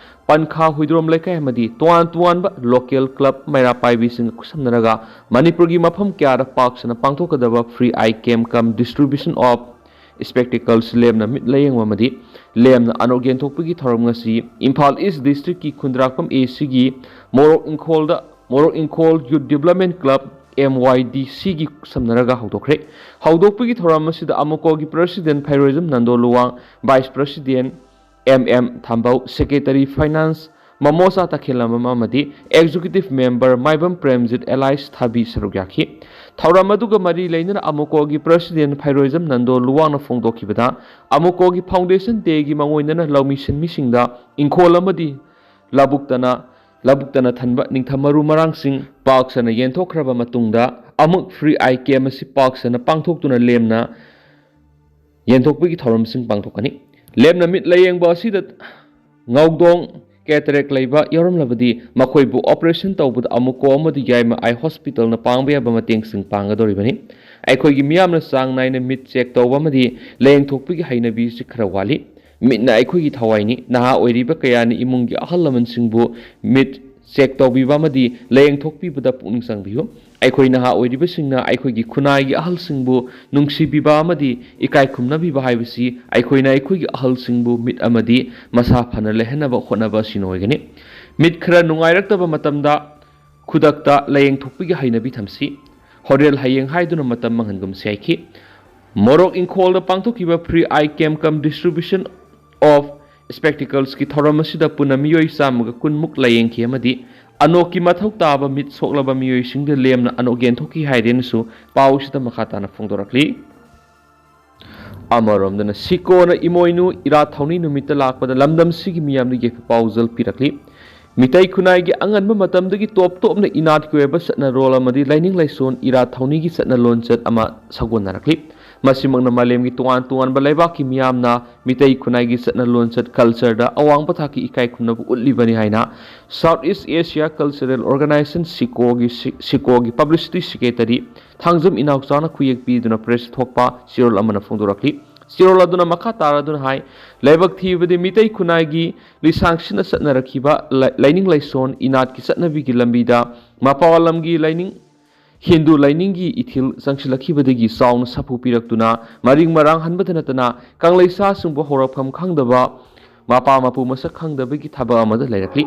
ꯄꯟꯈꯥ ꯍꯨꯏꯗ꯭ꯔꯣꯝ ꯂꯩꯀꯥꯏ ꯑꯃꯗꯤ ꯇꯣꯉꯥꯟ ꯇꯣꯉꯥꯟꯕ ꯂꯣꯀꯦꯜ ꯀ꯭ꯂꯕ ꯃꯩꯔꯥ ꯄꯥꯏꯕꯤꯁꯤꯡꯒ ꯈꯨꯠꯁꯝꯅꯔꯒ ꯃꯅꯤꯄꯨꯔꯒꯤ ꯃꯐꯝ ꯀꯌꯥꯗ ꯄꯥꯛ ꯁꯟꯅ ꯄꯥꯡꯊꯣꯛꯀꯗꯕ free eye camp cum distribution of spectacles, ꯂꯦꯝꯅ ꯃꯤꯠ ꯂꯥꯌꯦꯡꯕ ꯑꯃꯗꯤ ꯂꯦꯝꯅ ꯑꯅꯣꯛ ꯌꯦꯟꯊꯣꯛꯄꯒꯤ ꯊꯧꯔꯝ ꯉꯁꯤ ꯏꯝꯐꯥꯜ ꯏꯁ ꯗꯤꯁꯇ꯭ꯔꯤꯛꯀꯤ ꯈꯨꯟꯗ꯭ꯔꯥꯛꯄꯝ ꯑꯦ ꯁꯤꯒꯤ ꯃꯣꯔꯣꯛ ꯏꯪꯈꯣꯜꯗ, ꯃꯣꯔꯣꯛ ꯏꯪꯈꯣꯜ youth development club, M Y D ꯁꯤꯒꯤ ꯁꯝꯅꯔꯒ ꯍꯧꯗꯣꯛꯈ꯭ꯔꯦ꯫ ꯍꯧꯗꯣꯛꯄꯒꯤ ꯊꯧꯔꯝ ꯑꯁꯤꯗ ꯑꯃꯨꯀꯣꯒꯤ president Feiroijam Nando Luwang, vice president M M Thambou, secretary finance ꯃꯃꯣꯁꯥ ꯇꯈꯦꯜꯂꯝꯕꯝ ꯑꯃꯗꯤ ꯑꯦꯛꯖꯤꯀ꯭ꯌꯨꯇꯤꯚ ꯃꯦꯝꯕꯔ ꯃꯥꯏꯕꯝ ꯄ꯭ꯔꯦꯝꯖꯤꯠ ꯑꯦꯂꯥꯏꯁ ꯊꯥꯕꯤ ꯁꯔꯨꯛ ꯌꯥꯈꯤ꯫ ꯊꯧꯔꯝ ꯑꯗꯨꯒ ꯃꯔꯤ ꯂꯩꯅꯅ ꯑꯃꯨꯀꯣꯒꯤ ꯄ꯭ꯔꯁꯤꯗꯦꯟ ꯐꯩꯔꯣꯏꯖꯝ ꯅꯟꯗꯣ ꯂꯨꯋꯥꯡꯅ ꯐꯣꯡꯗꯣꯛꯈꯤꯕꯗ, ꯑꯃꯨꯀꯣꯒꯤ ꯐꯥꯎꯟꯗꯦꯁꯟ ꯗꯦꯒꯤ ꯃꯥꯡꯑꯣꯏꯅꯅ ꯂꯧꯃꯤ ꯁꯤꯟꯃꯤꯁꯤꯡꯗ ꯏꯪꯈꯣꯜ ꯑꯃꯗꯤ ꯂꯧꯕꯨꯛꯇꯅ, ꯂꯧꯕꯨꯛꯇꯅ ꯊꯟꯕ ꯅꯤꯡꯊꯝ ꯃꯔꯨ ꯃꯔꯥꯡꯁꯤꯡ ꯄꯥꯛ ꯁꯟꯅ ꯌꯦꯟꯊꯣꯛꯈ꯭ꯔꯕ ꯃꯇꯨꯡꯗ, ꯑꯃꯨꯛ free eye camp ꯑꯁꯤ ꯄꯥꯛ ꯁꯟꯅ ꯄꯥꯡꯊꯣꯛꯇꯨꯅ ꯂꯦꯝꯅ ꯌꯦꯟꯊꯣꯛꯄꯒꯤ ꯊꯧꯔꯝꯁꯤꯡ ꯄꯥꯡꯊꯣꯛꯀꯅꯤ꯫ ꯂꯦꯝꯅ ꯃꯤꯠ ꯂꯥꯌꯦꯡꯕ ꯑꯁꯤꯗ ꯉꯧꯗꯣꯡ, cataract ꯂꯩꯕ ꯌꯥꯎꯔꯝꯂꯕꯗꯤ ꯃꯈꯣꯏꯕꯨ operation ꯇꯧꯕꯗ ꯑꯃꯨꯀꯣ ꯑꯃꯗꯤ ꯌꯥꯏꯃ Eye Hospitalꯅ ꯄꯥꯡꯕ ꯌꯥꯕ ꯃꯇꯦꯡꯁꯤꯡ ꯄꯥꯡꯒꯗꯧꯔꯤꯕꯅꯤ꯫ ꯑꯩꯈꯣꯏꯒꯤ ꯃꯤꯌꯥꯝꯅ ꯆꯥꯡ ꯅꯥꯏꯅ ꯃꯤꯠ check ꯇꯧꯕ ꯑꯃꯗꯤ ꯂꯥꯌꯦꯡꯊꯣꯛꯄꯒꯤ ꯍꯩꯅꯕꯤ ꯑꯁꯤ ꯈꯔ ꯋꯥꯠꯂꯤ꯫ ꯃꯤꯠꯅ ꯑꯩꯈꯣꯏꯒꯤ ꯊꯋꯥꯏꯅꯤ꯫ ꯅꯍꯥ ꯑꯣꯏꯔꯤꯕ ꯀꯌꯥꯅ ꯏꯃꯨꯡꯒꯤ ꯑꯍꯜ ꯂꯃꯟꯁꯤꯡꯕꯨ ꯃꯤꯠ check ꯇꯧꯕꯤꯕ ꯑꯃꯗꯤ ꯂꯥꯌꯦꯡꯊꯣꯛꯄꯤꯕꯗ ꯄꯨꯛꯅꯤꯡ ꯆꯪꯕꯤꯌꯨ꯫ ꯑꯩꯈꯣꯏ ꯅꯍꯥ ꯑꯣꯏꯔꯤꯕꯁꯤꯡꯅ ꯑꯩꯈꯣꯏꯒꯤ ꯈꯨꯟꯅꯥꯏꯒꯤ ꯑꯍꯜꯁꯤꯡꯕꯨ ꯅꯨꯡꯁꯤꯕꯤꯕ ꯑꯃꯗꯤ ꯏꯀꯥꯏ ꯈꯨꯝꯅꯕꯤꯕ ꯍꯥꯏꯕꯁꯤ ꯑꯩꯈꯣꯏꯅ ꯑꯩꯈꯣꯏꯒꯤ ꯑꯍꯜꯁꯤꯡꯕꯨ ꯃꯤꯠ ꯑꯃꯗꯤ ꯃꯁꯥ ꯐꯅ ꯂꯩꯍꯟꯅꯕ ꯍꯣꯠꯅꯕ ꯑꯁꯤꯅ ꯑꯣꯏꯒꯅꯤ꯫ ꯃꯤꯠ ꯈꯔ ꯅꯨꯡꯉꯥꯏꯔꯛꯇꯕ ꯃꯇꯝꯗ ꯈꯨꯗꯛꯇ ꯂꯥꯌꯦꯡꯊꯣꯛꯄꯒꯤ ꯍꯩꯅꯕꯤ ꯊꯝꯁꯤ꯫ ꯍꯣꯔꯦꯜ ꯍꯌꯦꯡ ꯍꯥꯏꯗꯨꯅ ꯃꯇꯝ ꯃꯥꯡꯍꯟꯒꯨꯝꯁꯤ ꯍꯥꯏꯈꯤ꯫ ꯃꯣꯔꯣꯛ ꯏꯪꯈꯣꯜꯗ ꯄꯥꯡꯊꯣꯛꯈꯤꯕ free eye camp cum distribution of spectaclesꯀꯤ ꯊꯧꯔꯝ ꯑꯁꯤꯗ ꯄꯨꯟꯅ ꯃꯤꯑꯣꯏ ꯆꯥꯝꯃꯒ ꯀꯨꯟꯃꯨꯛ ꯂꯥꯌꯦꯡꯈꯤ ꯑꯃꯗꯤ ꯑꯅꯣꯛꯀꯤ ꯃꯊꯧ ꯇꯥꯕ ꯃꯤꯠ ꯁꯣꯛꯂꯕ ꯃꯤꯑꯣꯏꯁꯤꯡꯗ ꯂꯦꯝꯅ ꯑꯅꯣꯛ ꯌꯦꯟꯊꯣꯛꯈꯤ ꯍꯥꯏꯗꯨꯅꯁꯨ ꯄꯥꯎꯁꯤꯗ ꯃꯈꯥ ꯇꯥꯅ ꯐꯣꯡꯗꯣꯔꯛꯂꯤ꯫ ꯑꯃꯔꯣꯝꯗꯅ ꯁꯤꯀꯣꯅ ꯏꯃꯣꯏꯅꯨ ꯏꯔꯥꯠ ꯊꯧꯅꯤ ꯅꯨꯃꯤꯠꯇ ꯂꯥꯛꯄꯗ ꯂꯝꯗꯝꯁꯤꯒꯤ ꯃꯤꯌꯥꯝꯗ ꯌꯥꯏꯐ ꯄꯥꯎꯖꯦꯜ ꯄꯤꯔꯛꯂꯤ꯫ ꯃꯤꯇꯩ ꯈꯨꯟꯅꯥꯏꯒꯤ ꯑꯉꯟꯕ ꯃꯇꯝꯗꯒꯤ ꯇꯣꯞ ꯇꯣꯞꯅ ꯏꯅꯥꯠꯀꯤ ꯑꯣꯏꯕ ꯆꯠꯅꯔꯣꯜ ꯑꯃꯗꯤ ꯂꯥꯏꯅꯤꯡ ꯂꯥꯏꯁꯣꯟ ꯏꯔꯥꯠ ꯊꯧꯅꯤꯒꯤ ꯆꯠꯅ ꯂꯣꯟꯆꯠ ꯑꯃ ꯁꯥꯒꯣꯟꯅꯔꯛꯂꯤ꯫ ꯃꯁꯤꯃꯛꯅ ꯃꯥꯂꯦꯝꯒꯤ ꯇꯣꯉꯥꯟ ꯇꯣꯉꯥꯟꯕ ꯂꯩꯕꯥꯛꯀꯤ ꯃꯤꯌꯥꯝꯅ ꯃꯤꯇꯩ ꯈꯨꯟꯅꯥꯏꯒꯤ ꯆꯠꯅ ꯂꯣꯟꯆꯠ cultureꯗ ꯑꯋꯥꯡꯕ ꯊꯥꯛꯀꯤ ꯏꯀꯥꯏ ꯈꯨꯝꯅꯕ ꯎꯠꯂꯤꯕꯅꯤ ꯍꯥꯏꯅ South East Asia Cultural Organization ꯁꯤꯀꯣꯒꯤ ꯁꯤ-, ꯁꯤꯀꯣꯒꯤ publicity secretary ꯊꯥꯡꯖꯝ ꯏꯅꯥꯎꯆꯥꯅ ꯈꯨꯌꯦꯛ ꯄꯤꯗꯨꯅ press ꯊꯣꯛꯄ ꯆꯦꯔꯣꯜ ꯑꯃꯅ ꯐꯣꯡꯗꯣꯔꯛꯂꯤ꯫ ꯆꯦꯔꯣꯜ ꯑꯗꯨꯅ ꯃꯈꯥ ꯇꯥꯔꯗꯨꯅ ꯍꯥꯏ, ꯂꯥꯏꯕꯛ ꯊꯤꯕꯗꯤ ꯃꯤꯇꯩ ꯈꯨꯟꯅꯥꯏꯒꯤ ꯂꯤꯁꯥꯡꯁꯤꯟꯅ ꯆꯠꯅꯔꯛꯈꯤꯕ ꯂꯥꯏ-, ꯂꯥꯏꯅꯤꯡ ꯂꯥꯏꯁꯣꯟ ꯏꯅꯥꯠꯀꯤ ꯆꯠꯅꯕꯤꯒꯤ ꯂꯝꯕꯤꯗ ꯃꯄꯥꯟ ꯂꯝꯒꯤ ꯂꯥꯏꯅꯤꯡ, ꯍꯤꯟꯗꯨ ꯂꯥꯏꯅꯤꯡꯒꯤ ꯏꯊꯤꯜ ꯆꯪꯁꯤꯜꯂꯛꯈꯤꯕꯗꯒꯤ ꯆꯥꯎꯅ ꯁꯥꯐꯨ ꯄꯤꯔꯛꯇꯨꯅ ꯃꯔꯤꯡ ꯃꯔꯥꯡ ꯍꯟꯕꯗ ꯅꯠꯇꯅ ꯀꯪꯂꯩꯁꯥꯁꯤꯡꯕꯨ ꯍꯧꯔꯛꯐꯝ ꯈꯪꯗꯕ, ꯃꯄꯥ ꯃꯄꯨ ꯃꯁꯛ ꯈꯪꯗꯕꯒꯤ ꯊꯕꯛ ꯑꯃꯗ ꯂꯩꯔꯛꯂꯤ꯫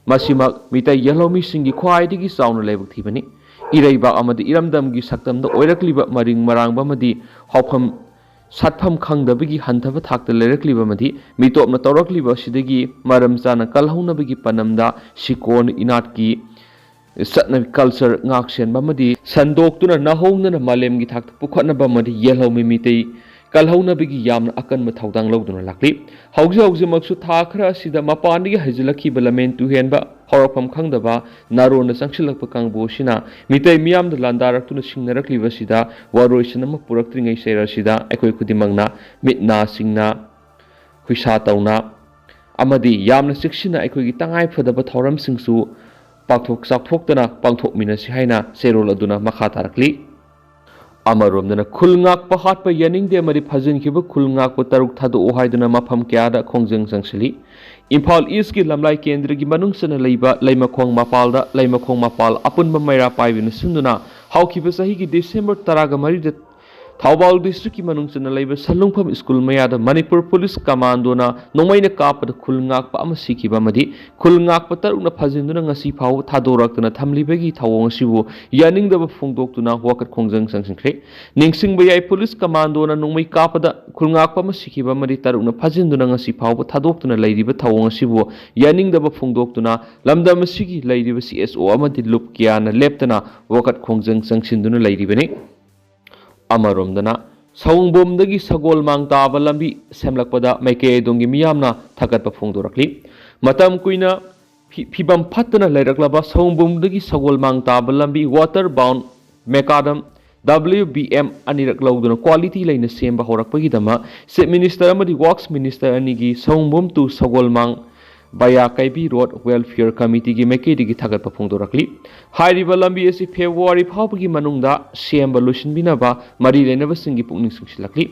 ꯃꯁꯤꯃꯛ ꯃꯤꯇꯩ ꯌꯦꯜꯍꯧꯃꯤꯁꯤꯡꯒꯤ ꯈ꯭ꯋꯥꯏꯗꯒꯤ ꯆꯥꯎꯅ ꯂꯥꯏꯕꯛ ꯊꯤꯕꯅꯤ꯫ ꯏꯔꯩꯕꯥꯛ ꯑꯃꯗꯤ ꯏꯔꯝꯗꯝꯒꯤ ꯁꯛꯇꯝꯗ ꯑꯣꯏꯔꯛꯂꯤꯕ ꯃꯔꯤꯡ ꯃꯔꯥꯡꯕ ꯑꯃꯗꯤ ꯍꯧꯐꯝ ꯁꯥꯠꯐꯝ ꯈꯪꯗꯕꯒꯤ ꯍꯟꯊꯕ ꯊꯥꯛꯇ ꯂꯩꯔꯛꯂꯤꯕ ꯑꯃꯗꯤ ꯃꯤꯇꯣꯞꯅ ꯇꯧꯔꯛꯂꯤꯕ ꯑꯁꯤꯗꯒꯤ ꯃꯔꯝ ꯆꯥꯅ ꯀꯜꯍꯧꯅꯕꯒꯤ ꯄꯥꯟꯗꯝꯗ ꯁꯤꯀꯣꯟ ꯏꯅꯥꯠꯀꯤ ꯆꯠꯅꯕꯤ culture ꯉꯥꯛ ꯁꯦꯟꯕ ꯑꯃꯗꯤ ꯁꯟꯗꯣꯛꯇꯨꯅ ꯅꯧꯍꯧꯅꯅ ꯃꯥꯂꯦꯝꯒꯤ ꯊꯥꯛꯇ ꯄꯨꯈꯠꯅꯕ ꯑꯃꯗꯤ ꯌꯦꯜꯍꯧꯃꯤ ꯃꯤꯇꯩ ꯀꯜꯍꯧꯅꯕꯒꯤ ꯌꯥꯝꯅ ꯑꯀꯟꯕ ꯊꯧꯗꯥꯡ ꯂꯧꯗꯨꯅ ꯂꯥꯛꯂꯤ꯫ ꯍꯧꯖꯤꯛ ꯍꯧꯖꯤꯛꯃꯛꯁꯨ ꯊꯥ ꯈꯔ ꯑꯁꯤꯗ ꯃꯄꯥꯟꯗꯒꯤ ꯍꯩꯖꯤꯜꯂꯛꯈꯤꯕ ꯂꯝꯍꯦꯟ ꯇꯨꯍꯦꯟꯕ, ꯍꯧꯔꯛꯐꯝ ꯈꯪꯗꯕ ꯅꯥꯔꯣꯟꯅ ꯆꯪꯁꯤꯜꯂꯛꯄ ꯀꯥꯡꯕꯨ ꯑꯁꯤꯅ ꯃꯤꯇꯩ ꯃꯤꯌꯥꯝꯗ ꯂꯥꯟꯗꯥꯔꯛꯇꯨꯅ ꯁꯤꯡꯅꯔꯛꯂꯤꯕ ꯑꯁꯤꯗ ꯋꯥꯔꯣꯏꯁꯤꯟ ꯑꯃ ꯄꯨꯔꯛꯇ꯭ꯔꯤꯉꯩ ꯆꯩꯔ ꯑꯁꯤꯗ ꯑꯩꯈꯣꯏ ꯈꯨꯗꯤꯡꯃꯛꯅ ꯃꯤꯠ ꯅꯥ ꯁꯤꯡꯅ, ꯍꯨꯏꯁꯥ ꯇꯧꯅ ꯑꯃꯗꯤ ꯌꯥꯝꯅ ꯆꯦꯛꯁꯤꯟꯅ ꯑꯩꯈꯣꯏꯒꯤ ꯇꯉꯥꯏꯐꯗꯕ ꯊꯧꯔꯝꯁꯤꯡꯁꯨ ꯄꯥꯛꯊꯣꯛ ꯆꯥꯎꯊꯣꯛꯇꯅ ꯄꯥꯡꯊꯣꯛꯃꯤꯟꯅꯁꯤ ꯍꯥꯏꯅ ꯆꯦꯔꯣꯜ ꯑꯗꯨꯅ ꯃꯈꯥ ꯇꯥꯔꯛꯂꯤ꯫ ꯑꯃꯔꯣꯝꯗꯅ ꯈꯨꯜ ꯉꯥꯛꯄ ꯍꯥꯠꯄ ꯌꯥꯅꯤꯡꯗꯦ ꯑꯃꯗꯤ ꯐꯥꯖꯤꯟꯈꯤꯕ ꯈꯨꯜ ꯉꯥꯛꯄ ꯇꯔꯨꯛ ꯊꯥꯗꯣꯛꯑꯣ ꯍꯥꯏꯗꯨꯅ ꯃꯐꯝ ꯀꯌꯥꯗ ꯈꯣꯡꯖꯪ ꯆꯪꯁꯤꯜꯂꯤ꯫ ꯏꯝꯐꯥꯜ ꯏꯁꯀꯤ ꯂꯝꯂꯥꯏ ꯀꯦꯟꯗ꯭ꯔꯒꯤ ꯃꯅꯨꯡ ꯆꯟꯅ ꯂꯩꯕ ꯂꯩꯃꯈꯣꯡ ꯃꯄꯥꯜꯗ ꯂꯩꯃꯈꯣꯡ ꯃꯄꯥꯜ ꯑꯄꯨꯟꯕ ꯃꯩꯔꯥ ꯄꯥꯏꯕꯤꯅ ꯁꯤꯟꯗꯨꯅ ꯍꯧꯈꯤꯕ ꯆꯍꯤꯒꯤ ꯗꯤꯁꯦꯝꯕꯔ ꯇꯔꯥꯒ ꯃꯔꯤꯗ ꯊꯧꯕꯥꯜ ꯗꯤꯁꯇ꯭ꯔꯤꯛꯀꯤ ꯃꯅꯨꯡ ꯆꯟꯅ ꯂꯩꯕ ꯁꯟꯂꯨꯡꯐꯝ ꯁ꯭ꯀꯨꯜ ꯃꯌꯥꯗ ꯃꯅꯤꯄꯨꯔ ꯄꯨꯂꯤꯁ ꯀꯃꯥꯟꯗꯣꯅ ꯅꯣꯡꯃꯩꯅ ꯀꯥꯞꯄꯗ ꯈꯨꯜ ꯉꯥꯛꯄ ꯑꯃ ꯁꯤꯈꯤꯕ ꯑꯃꯗꯤ ꯈꯨꯜ ꯉꯥꯛꯄ ꯇꯔꯨꯛꯅ ꯐꯥꯖꯤꯟꯗꯨꯅ ꯉꯁꯤ ꯐꯥꯎꯕ ꯊꯥꯗꯣꯔꯛꯇꯅ ꯊꯝꯂꯤꯕꯒꯤ ꯊꯧꯑꯣꯡ ꯑꯁꯤꯕꯨ ꯌꯥꯅꯤꯡꯗꯕ ꯐꯣꯡꯗꯣꯛꯇꯨꯅ ꯋꯥꯀꯠ ꯈꯣꯡꯖꯪ ꯆꯪꯁꯤꯟꯈ꯭ꯔꯦ꯫ ꯅꯤꯡꯁꯤꯡꯕ ꯌꯥꯏ, ꯄꯨꯂꯤꯁ ꯀꯃꯥꯟꯗꯣꯅ ꯅꯣꯡꯃꯩ ꯀꯥꯞꯄꯗ ꯈꯨꯜ ꯉꯥꯛꯄ ꯑꯃ ꯁꯤꯈꯤꯕ ꯑꯃꯗꯤ ꯇꯔꯨꯛꯅ ꯐꯥꯖꯤꯟꯗꯨꯅ ꯉꯁꯤ ꯐꯥꯎꯕ ꯊꯥꯗꯣꯛꯇꯨꯅ ꯂꯩꯔꯤꯕ ꯊꯧꯑꯣꯡ ꯑꯁꯤꯕꯨ ꯌꯥꯅꯤꯡꯗꯕ ꯐꯣꯡꯗꯣꯛꯇꯨꯅ ꯂꯝꯗꯝ ꯑꯁꯤꯒꯤ ꯂꯩꯔꯤꯕ ꯁꯤ ꯑꯦꯁ ꯑꯣ ꯑꯃꯗꯤ ꯂꯨꯞ ꯀꯌꯥꯅ ꯂꯦꯞꯇꯅ ꯋꯥꯀꯠ ꯈꯣꯡꯖꯪ ꯆꯪꯁꯤꯟꯗꯨꯅ ꯂꯩꯔꯤꯕꯅꯤ꯫ ꯑꯃꯔꯣꯝꯗꯅ ꯁꯑꯣꯡꯕꯨꯝꯗꯒꯤ ꯁꯒꯣꯜꯃꯥꯡ ꯇꯥꯕ ꯂꯝꯕꯤ ꯁꯦꯝꯂꯛꯄꯗ ꯃꯥꯏꯀꯩ ꯑꯗꯣꯝꯒꯤ ꯃꯤꯌꯥꯝꯅ ꯊꯥꯒꯠꯄ ꯐꯣꯡꯗꯣꯔꯛꯂꯤ꯫ ꯃꯇꯝ ꯀꯨꯏꯅ ꯐꯤ-, ꯐꯤꯕꯝ ꯐꯠꯇꯅ ꯂꯩꯔꯛꯂꯕ ꯁꯑꯣꯡꯕꯨꯝꯗꯒꯤ ꯁꯒꯣꯜꯃꯥꯡ ꯇꯥꯕ ꯂꯝꯕꯤ water bound macadam W B M ꯑꯅꯤꯔꯛ ꯂꯧꯗꯨꯅ ꯀ꯭ꯋꯥꯂꯤꯇꯤ ꯂꯩꯅ ꯁꯦꯝꯕ ꯍꯧꯔꯛꯄꯒꯤꯗꯃꯛ ꯆꯤꯐ ꯃꯤꯅꯤꯁꯇꯔ ꯑꯃꯗꯤ ꯋꯥꯔꯛꯁ ꯃꯤꯅꯤꯁꯇꯔ ꯑꯅꯤꯒꯤ ꯁꯑꯣꯡꯕꯨꯝ ꯇꯨ ꯁꯒꯣꯜꯃꯥꯡ ꯚꯌꯥ ꯀꯩꯕꯤ ꯔꯣꯗ ꯋꯦꯜꯐꯤꯌꯔ ꯀꯃꯤꯇꯤꯒꯤ ꯃꯥꯏꯀꯩꯗꯒꯤ ꯊꯥꯒꯠꯄ ꯐꯣꯡꯗꯣꯔꯛꯂꯤ꯫ ꯍꯥꯏꯔꯤꯕ ꯂꯝꯕꯤ ꯑꯁꯤ ꯐꯦꯕ꯭ꯔꯨꯋꯥꯔꯤ ꯐꯥꯎꯕꯒꯤ ꯃꯅꯨꯡꯗ ꯁꯦꯝꯕ ꯂꯣꯏꯁꯤꯟꯕꯤꯅꯕ ꯃꯔꯤ ꯂꯩꯅꯕꯁꯤꯡꯒꯤ ꯄꯨꯛꯅꯤꯡ ꯆꯤꯡꯁꯤꯜꯂꯛꯂꯤ꯫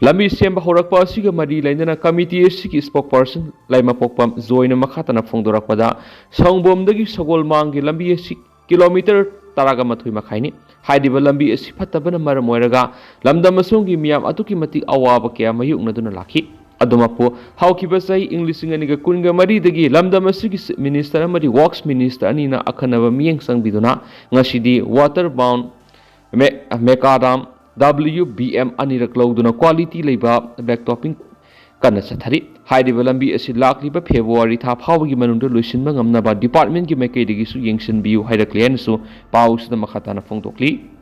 ꯂꯝꯕꯤ ꯁꯦꯝꯕ ꯍꯧꯔꯛꯄ ꯑꯁꯤꯒ ꯃꯔꯤ ꯂꯩꯅꯅ ꯀꯃꯤꯇꯤ ꯑꯁꯤꯒꯤ ꯏꯁꯄꯣꯛꯄꯔꯁꯟ ꯂꯩꯃꯄꯣꯛꯄꯝ ꯖꯣꯏꯅ ꯃꯈꯥ ꯇꯥꯅ ꯐꯣꯡꯗꯣꯔꯛꯄꯗ, ꯁꯑꯣꯡꯕꯨꯝꯗꯒꯤ ꯁꯒꯣꯜꯃꯥꯡꯒꯤ ꯂꯝꯕꯤ ꯑꯁꯤ ꯀꯤꯂꯣꯃꯤꯇꯔ ꯇꯔꯥꯒ ꯃꯥꯊꯣꯏ ꯃꯈꯥꯏꯅꯤ꯫ ꯍꯥꯏꯔꯤꯕ ꯂꯝꯕꯤ ꯑꯁꯤ ꯐꯠꯇꯕꯅ ꯃꯔꯝ ꯑꯣꯏꯔꯒ ꯂꯝꯗꯝ ꯑꯁꯣꯝꯒꯤ ꯃꯤꯌꯥꯝ ꯑꯗꯨꯛꯀꯤ ꯃꯇꯤꯛ ꯑꯋꯥꯕ ꯀꯌꯥ ꯃꯥꯌꯣꯛꯅꯗꯨꯅ ꯂꯥꯛꯈꯤ꯫ ꯑꯗꯨꯃꯛꯄꯨ, ꯍꯧꯈꯤꯕ ꯆꯍꯤ ꯏꯪ ꯂꯤꯁꯤꯡ ꯑꯅꯤꯒ ꯀꯨꯟꯒ ꯃꯔꯤꯗꯒꯤ ꯂꯝꯗꯝ ꯑꯁꯤꯒꯤ ꯆꯤꯐ ꯃꯤꯅꯤꯁꯇꯔ ꯑꯃꯗꯤ ꯋꯥꯔꯛꯁ ꯃꯤꯅꯤꯁꯇꯔ ꯑꯅꯤꯅ ꯑꯈꯟꯅꯕ ꯃꯤꯠꯌꯦꯡ ꯆꯪꯕꯤꯗꯨꯅ ꯉꯁꯤꯗꯤ ꯋꯥꯇꯔ ꯕꯥꯎꯟ ꯃꯦ-, ꯃꯦꯀꯥꯗꯥꯝ ꯗꯕ꯭ꯂꯤꯎ ꯕꯤ ꯑꯦꯝ ꯑꯅꯤꯔꯛ ꯂꯧꯗꯨꯅ ꯀ꯭ꯋꯥꯂꯤꯇꯤ ꯂꯩꯕ ꯕ꯭ꯂꯦꯛ ꯇꯣꯞꯄꯤꯡ ꯀꯟꯅ ꯆꯠꯊꯔꯤ꯫ ꯍꯥꯏꯔꯤꯕ ꯂꯝꯕꯤ ꯑꯁꯤ ꯂꯥꯛꯂꯤꯕ ꯐꯦꯕ꯭ꯔꯨꯋꯥꯔꯤ ꯊꯥ ꯐꯥꯎꯕꯒꯤ ꯃꯅꯨꯡꯗ ꯂꯣꯏꯁꯤꯟꯕ ꯉꯝꯅꯕ ꯗꯤꯄꯥꯔꯠꯃꯦꯟꯒꯤ ꯃꯥꯏꯀꯩꯗꯒꯤꯁꯨ ꯌꯦꯡꯁꯤꯟꯕꯤꯌꯨ ꯍꯥꯏꯔꯛꯂꯦ ꯍꯥꯏꯅꯁꯨ ꯄꯥꯎꯁꯤꯗ ꯃꯈꯥ ꯇꯥꯅ ꯐꯣꯡꯗꯣꯛꯂꯤ꯫